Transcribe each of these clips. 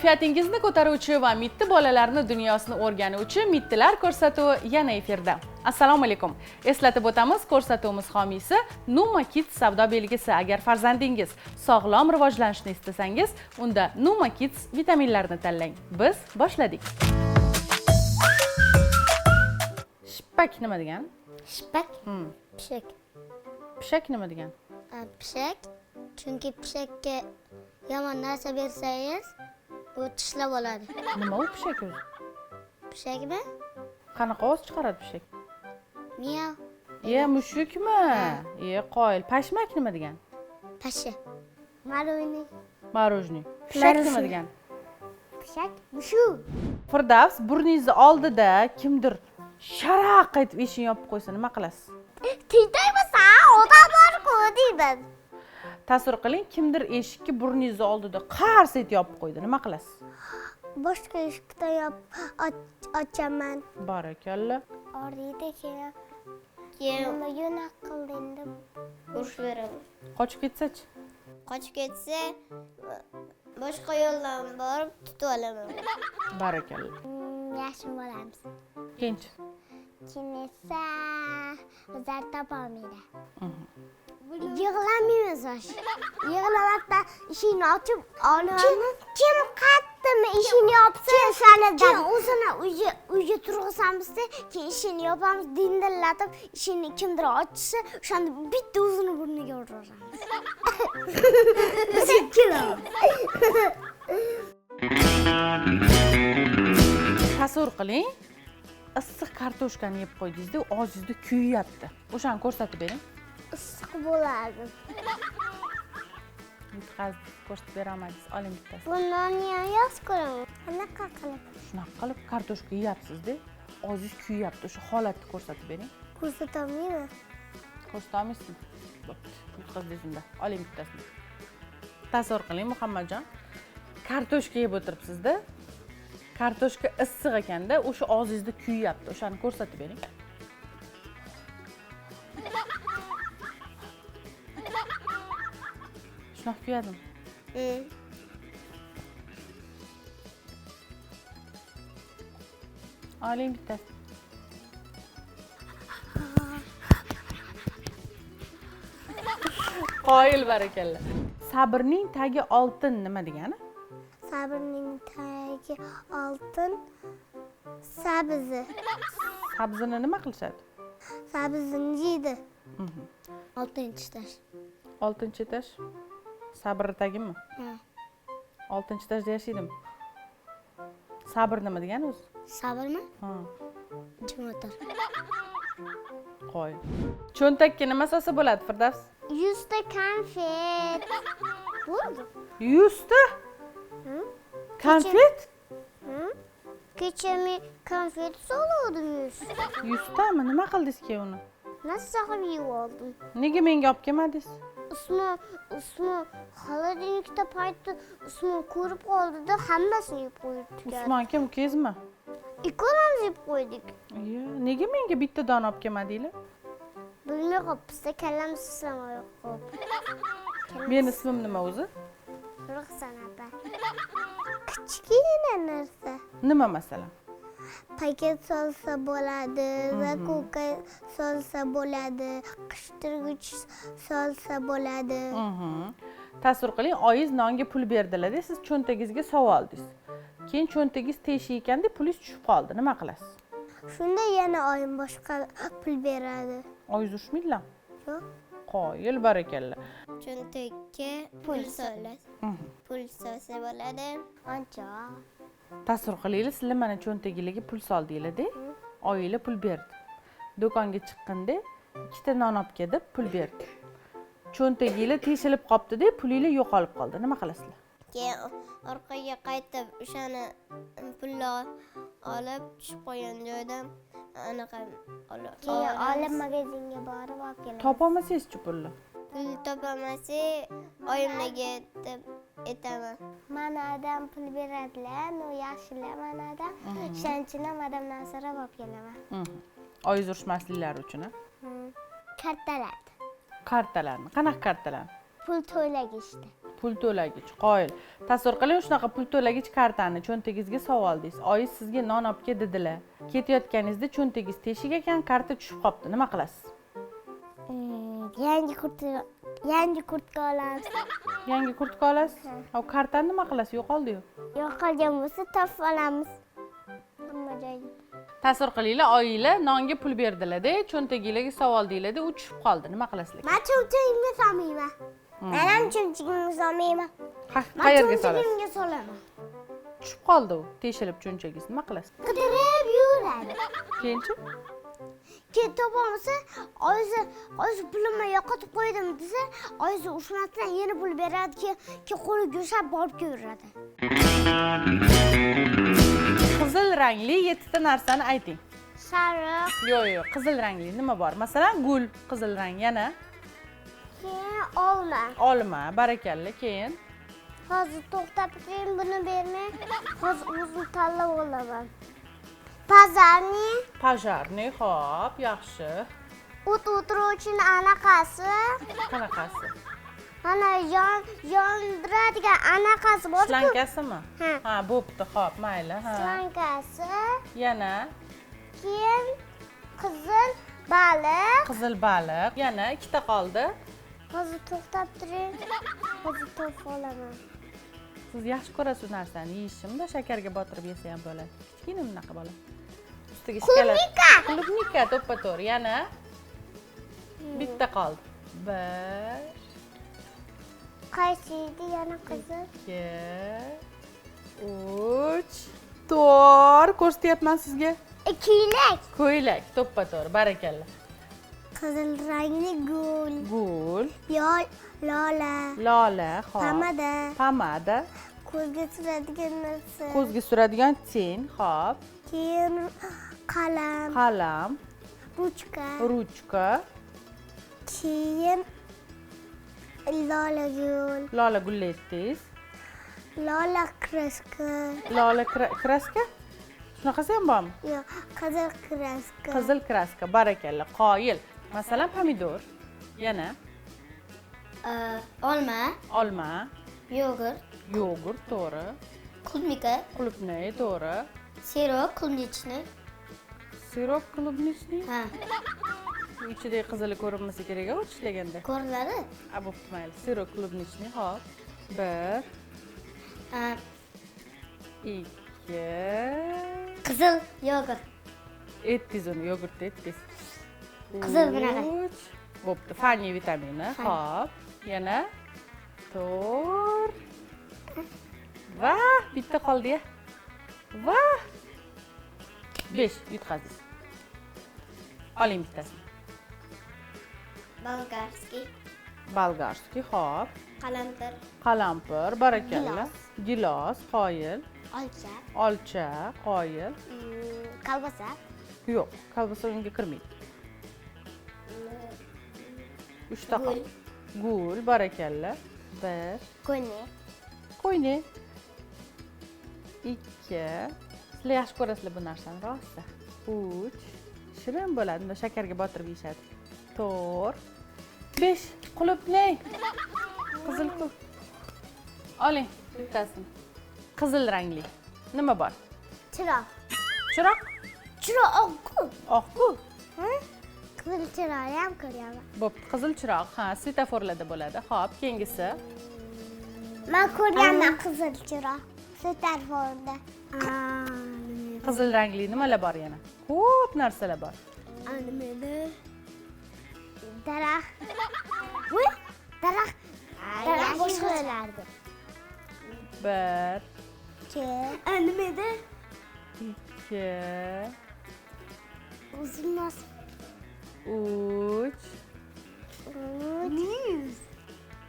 Kayfiyatingizni ko'taruvchi va mitti bolalarni dunyosini o'rganuvchi Mittilar ko'rsatuvi yana efirda. Assalomu alaykum. Eslatib o'tamiz, ko'rsatuvimiz homiysi Numa Kids savdo belgisi. Agar farzandingiz sog'lom rivojlanishni istasangiz, unda Numa Kids vitaminlarini tanlang. Biz boshladik. Shpak nima degan? Shpak. Pishak. Pishak nima degan? Pishak. Chunki pishakka yomon narsa bersangiz, u tishlab oladi. Nima u pishak o'zi? Pishakmi? Qanaqa ovoz chiqaradi pishak? Miyav. Ye, mushukmi? Ye, qoyil. Pashmak nima degan? Pasha. Marujniy. Marujniy. Pishak nima degan? Pishak mushuk. Firdavs, burningizni oldida kimdir sharaq etib eshikni yopib qo'ysa, nima qilasiz? Tintaymisan, odam bor-ku deyman. Tasavvur qiling, kimdir eshikni burningizni oldida qars etib yopib qo'ydi, nima qilasiz? Boshqa eshikdan yopib ochaman. Barakalla. Oriydi keyin. Keyin nimaga unaqa qilding deb urush beraman. Qochib ketsa-chi? Qochib ketsa, boshqa yo'ldan borib tutib olaman. Barakalla. Yaxshi bo'lamiz. Keyinchi? Keyin esa bizlar topolmaydi. Yig'lamaymiz o'sha. Yig'lamasdan eshikni ochib olamiz. Kim qattimi eshikni yopsa, o'shani keyin o'zini uyga turg'izamizda, keyin eshikni yopamiz, dindillatib, eshikni kimdir ochsa, o'shanda bitta o'zini burniga uraveramiz. Biz ikkalamiz. Tasavvur qiling, issiq kartoshkani yeb qo'ydingizda, og'zingizda kuyyapti. O'shani ko'rsatib bering. Issiq bo'ladi. Yutqazdik, ko'rsatib beramadingiz. Oling bittasini. Bu nonni ham yaxshi ko'raman. Qanaqa qilib? Shunaqa qilib kartoshka yeyapsiz-da, og'zingiz kuyyapti. O'sha holatni ko'rsatib bering. Ko'rsata olmayman. Ko'rsata olmaysizmi? Bo'pti, yutqazdingiz unda. Oling bittasini. Tasavvur qiling, Muhammadjon. Kartoshka yeb o'tiribsiz-da. Kartoshka issiq ekanda, o'sha og'zingizda kuyyapti. O'shani ko'rsatib bering. Shunaqa kuyadimi? Oling bittasi. Qoyil barakalla. Sabrning tagi oltin nima degani? Sabrning tagi oltin sabzi. Sabzini nima qilishadi? Sabzini yeydi. Oltinchi etaj. Oltinchi etaj? Sabr tagimi? Ha. Oltinchi etajda yashaydimi? Sabr nima degani o'zi? Sabrmi? Ha. Jim o'tir. Qo'y. Cho'ntakka nima solsa bo'ladi, Firdavs? 100 ta konfet. Bo'ldi. 100 ta? Hı? Konfet? Hı? Kecha men konfet soldim 100. 100 tami? Nima qildingiz keyin uni? Nasıl qilib yeb oldim? Nega menga olib kelmadingiz? Usmon xolodilnikda payti Usmon ko'rib qoldi-da, hammasini yeb qo'ydi. Usmon kim, ukangizmi? Ikkalamiz yeb qo'ydik. Iya, nega menga bitta dona olib kelmadinglar? Bilmay qolibmiz-da, kallamiz ishlamay qolibdi. Meni ismim nima o'zi? Ruxsana opa. Kichkina narsa. Nima masalan? Paket solsa bo'ladi, zakuka solsa bo'ladi, qishtirgich solsa bo'ladi. Tasavvur qiling, oyingiz nonga pul berdilar-da, siz cho'ntagingizga solib oldingiz. Keyin cho'ntagingiz teshik ekanda, pulingiz tushib qoldi. Nima qilasiz? Shunda yana oyim boshqa pul beradi. Oyingiz urishmaydilar? Yo'q. Qoyil barakalla. Cho'ntakka pul solasiz. Pul solsa bo'ladi. Ancha. Tasavvur qilinglar, sizlar mana cho'ntagingizga pul soldinglar-da, oyinglar pul berdi. Do'konga chiqqanda ikkita non olib kel deb pul berdi. Cho'ntaginglar teshilib qopti-da, pulinglar yo'qolib qoldi. Nima qilasizlar? Keyin orqaga qaytib o'shani pulni olib tushib qolgan joydan anaqa olib Keyin olamiz. olib magazinga borib olib kelamiz. Topolmasangizchi pulni? Pul topolmasak, oyimga deb aytaman. Mana adam pul beradilar, no yaxshilar mana adam. O'shaning uchun ham adamdan so'rab olib kelaman. Oyingiz urishmasliklari uchun, a? Kartalar. Kartalarni. Qanaqa kartalarni? Pul to'lagishdi. Pul to'lagich, qoyil. Tasavvur qiling, shunaqa pul to'lagich kartani cho'ntagingizga solib oldingiz. Oyingiz sizga non olib kel dedilar. Ketayotganingizda cho'ntagingiz teshik ekan, karta tushib qolibdi. Nima qilasiz? Yangi kurtka olamiz. Yangi kurtka olasiz? Ha, kartani nima qilasiz? Yo'qoldi-yu. Yo'qolgan bo'lsa topib olamiz. Hamma joyga. Tasavvur qilinglar, oyinglar nonga pul berdilar-da, cho'ntagingizga solib oldinglar-da, u tushib qoldi. Nima qilasizlar? Men cho'ntagimga solmayman. Men ham cho'ntagimga solmayman. Qayerga solasiz? Cho'ntagimga solaman. Tushib qoldi u, teshilib cho'ntagingiz. Nima qilasiz? Qidirib yuradi. Keyinchi? Keyin topolmasa, oyisi pulimni yo'qotib qo'ydim desa, oyisi urishmasdan yana pul beradi, keyin qo'liga ushlab borib kelaveradi. Qizil rangli 7 ta narsani ayting. Sariq. Yo'q, yo'q, qizil rangli nima bor? Masalan, gul qizil rang, yana? Keyin olma. Olma, barakalla, keyin? Hozir to'xtab turing, buni bermang. Hozir o'zim tanlab olaman. Pazarni. Pajarni, xo'p, yaxshi. O't o'tiruvchining anaqasi. Qanaqasi? Ana yondiradigan anaqasi bor-ku. Slankasimi? Ha. Ha, bo'pti, xo'p, mayli, ha. Slankasi. Yana? Keyin qizil baliq. Qizil baliq. Yana ikkita qoldi. Hozir to'xtab turing. Hozir topib olaman. Siz yaxshi ko'rasiz u narsani yeyishimda, shakarga botirib yesa ham bo'ladi. Kichkina bunaqa bola. Ustiga shakalar. Klubnika. Klubnika, to'ppa-to'g'ri. Yana bitta qoldi. 1. Qaysi edi yana qizil? 2, 3, 4. Ko'rsatyapman sizga. Ko'ylak. Ko'ylak, to'ppa-to'g'ri. Barakalla. Qizil rangli gul. Gul. Lola. Lola, xo'p. Pomada. Pomada. Ko'zga suradigan narsa. Ko'zga suradigan ten, xo'p. Keyin qalam. Qalam. Ruchka. Ruchka. Keyin lola gul. Lola gulli aytdingiz. Lola kraska. Lola kraska? Shunaqasi ham bormi? Yo'q, qizil kraska. Qizil kraska, barakalla, qoyil. Masalan, pomidor. Yana? Olma. Olma. Yogurt. Yogurt, to'g'ri. Klubnika. Klubnika, to'g'ri. Sirop klubnichniy. Sirop klubnichniy? Ha. Ichidagi qizili ko'rinmasa kerak-a, u tishlaganda. Ko'rinadi. A, bo'pti, mayli. Sirop klubnichniy, xo'p. 1. 2. Qizil yogurt. Aytdingiz uni, yogurtni aytdingiz. Qizil bunaqa. 3. Bo'pti, Fani vitamini, xo'p. Yana 4. Va, bitta qoldi-ya. Va. 5 yutqazdingiz. Oling bittasini. Bolgarskiy. Bolgarskiy, xo'p. Qalampir. Qalampir, barakalla. Gilos, qoyil. Olcha. Olcha, qoyil. Kolbasa. Yo'q, kolbasa unga kirmaydi. 3 ta qoldi. Gul, barakalla. 1. Ko'ynak. Ko'ynak. 2. Sizlar yaxshi ko'rasizlar bu narsani, rosa. 3. Shirin bo'ladi, bunda shakarga botirib yeyishadi. 4. 5. Qulupnay. Qizil ko'k. Oling bittasini. Qizil rangli. Nima bor? Chiroq. Chiroq? Chiroq oq-ku. Oq-ku? Ha? Qizil chiroqni ham ko'rganman. Bo'pti, qizil chiroq, ha, svetoforlarda bo'ladi. Xo'p, keyingisi. Men ko'rganman qizil chiroq svetoforda. Qizil rangli nimalar bor yana? Ko'p narsalar bor. Nima edi? Daraxt. Voy, daraxt. Daraxt boshqa bo'lardi. 1. 2. Nima edi? 2. Uzunmas. 3. 3.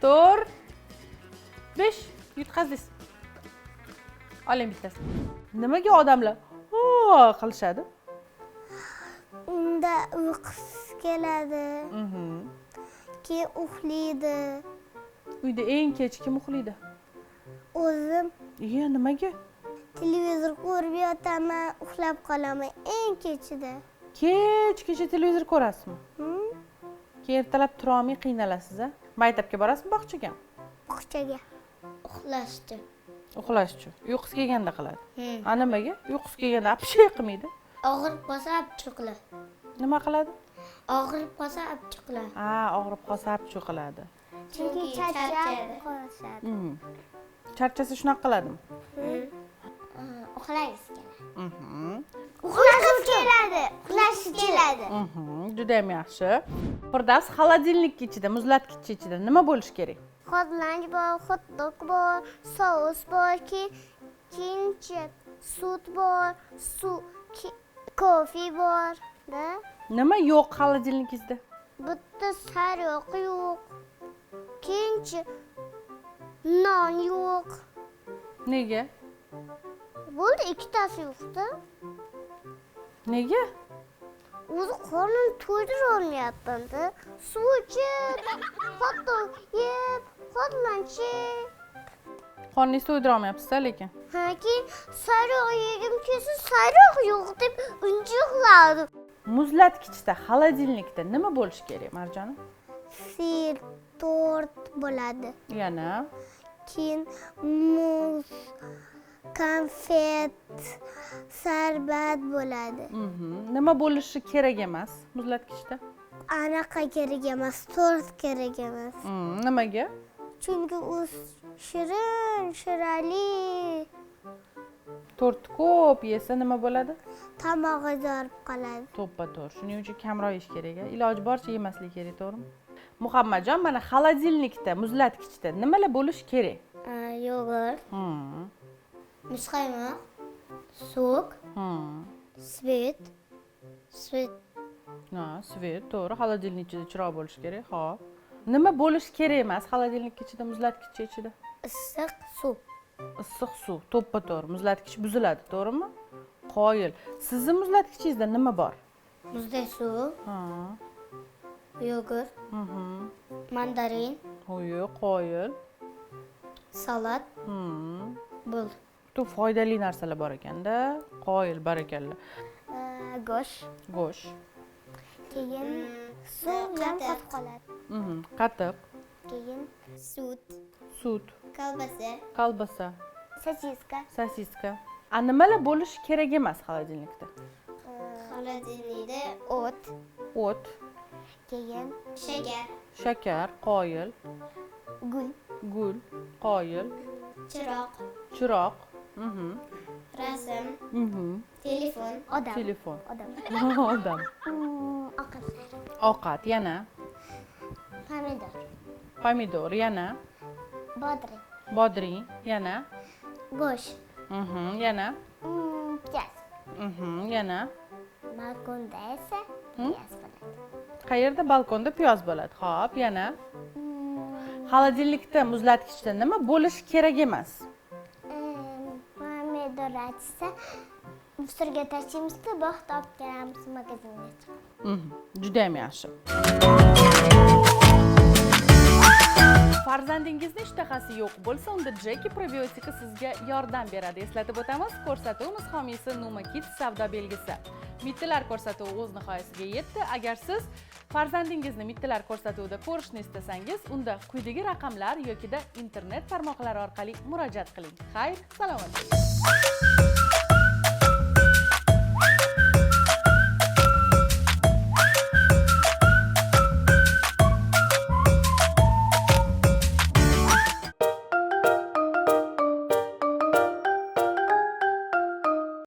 4. 5. Yutqazdingiz. Oling bittasini. Nimaga odamlar ho qilishadi? Unda uyqusi keladi. Keyin uxlaydi. Uyda eng kech kim uxlaydi? O'zim. Iya, nimaga? Televizor ko'rib yotaman, uxlab qolaman eng kechida. Kechgacha televizor ko'rasizmi? Keyin ertalab tura olmay qiynalasiz-a? Maktabga borasizmi, bog'chaga? Bog'chaga. Uxlash uchun. Uxlash uchun. Uyqusi kelganda qiladi. A nimaga? Uyqusi kelganda apshe qilmaydi. Og'rib qolsa apchu qiladi. Nima qiladi? Og'rib qolsa apchu qiladi. Ha, og'rib qolsa apchu qiladi. Chunki charchab qolishadi. Charchasa shunaqa qiladimi? Uxlagisi keladi. Uxlagisi keladi. Uxlagisi keladi. Juda ham yaxshi. Firdavs, xolodilnik ichida, muzlatgich ichida nima bo'lishi kerak? Xotlanch bor, xot-dog bor, sous bor, keyinchi sut bor, suv, kofe bor, da. Nima yo'q xolodilnikingizda? Bitta sariq yo'q. Keyinchi non yo'q. Nega? Bo'ldi, ikkitasi yo'qda. Nega? O'zi qornim to'ydira olmayapman-da. Suv ichib, xot-dog yeb, xotlanch yeb. Qorningizni to'ydira olmayapsiz-da lekin. Ha, keyin sariq yegim kelsa sariq yo'q deb injiqladim. Muzlatgichda, xolodilnikda nima bo'lishi kerak, Marjona? Sir, tort bo'ladi. Yana? Keyin muz, konfet, sharbat bo'ladi. Nima bo'lishi kerak emas muzlatgichda? Anaqa kerak emas, tort kerak emas. Nimaga? Chunki u shirin, shirali. Tort ko'p yesa nima bo'ladi? Tomog'i yorib qoladi. To'ppa-to'g'ri. Shuning uchun kamroq yeyish kerak, iloji boricha yemaslik kerak, to'g'rimi? Muhammadjon, mana xolodilnikda, muzlatgichda nimalar bo'lishi kerak? Yogurt, muzqaymoq, sok, svet, svet. Ha, svet, to'g'ri. Xolodilnik ichida chiroq bo'lishi kerak. Xo'p. Nima bo'lishi kerak emas xolodilnik ichida, muzlatgich ichida? Issiq suv. Issiq suv, to'ppa-to'g'ri. Muzlatgich buziladi, to'g'rimi? Qoyil. Sizni muzlatgichingizda nima bor? Muzdek suv. Yogurt. Mandarin. Qo'y, qoyil. Salat. Bo'ldi. Juda foydali narsalar bor ekanda. Qoyil, barakalla. Go'sht. Go'sht. Keyin suv ham qotib qoladi. Qatiq. Keyin sut. Sut. Kolbasa. Kolbasa. Sosiska. Sosiska. A nimalar bo'lishi kerak emas xolodilnikda? Xolodilnikda o't. O't. Keyin shakar. Shakar, qoyil. Gul. Gul, qoyil. Chiroq. Chiroq. Rasm. Telefon. Odam. Telefon. Odam. Odam. Ovqatlar. Ovqat yana. Pomidor. Pomidor yana. Bodring. Bodring yana. Go'sht. Yana. Piyoz. Yana. Balkonda esa piyoz bo'ladi. Qayerda? Balkonda piyoz bo'ladi. Xo'p, yana. Xolodilnikda, muzlatgichda nima bo'lishi kerak emas? Pomidor achisa musorga tashlaymizda, bog'da olib kelamiz magazinga chiqib. Juda ham yaxshi. Farzandingizni ishtahasi yo'q bo'lsa, unda Jeki probiotiki sizga yordam beradi. Eslatib o'tamiz, ko'rsatuvimiz homiysi Numa Kids savdo belgisi. Mittilar ko'rsatuvi o'z nihoyasiga yetdi. Agar siz farzandingizni Mittilar ko'rsatuvida ko'rishni istasangiz, unda quyidagi raqamlar yokida internet tarmoqlari orqali murojaat qiling. Xayr, salomat.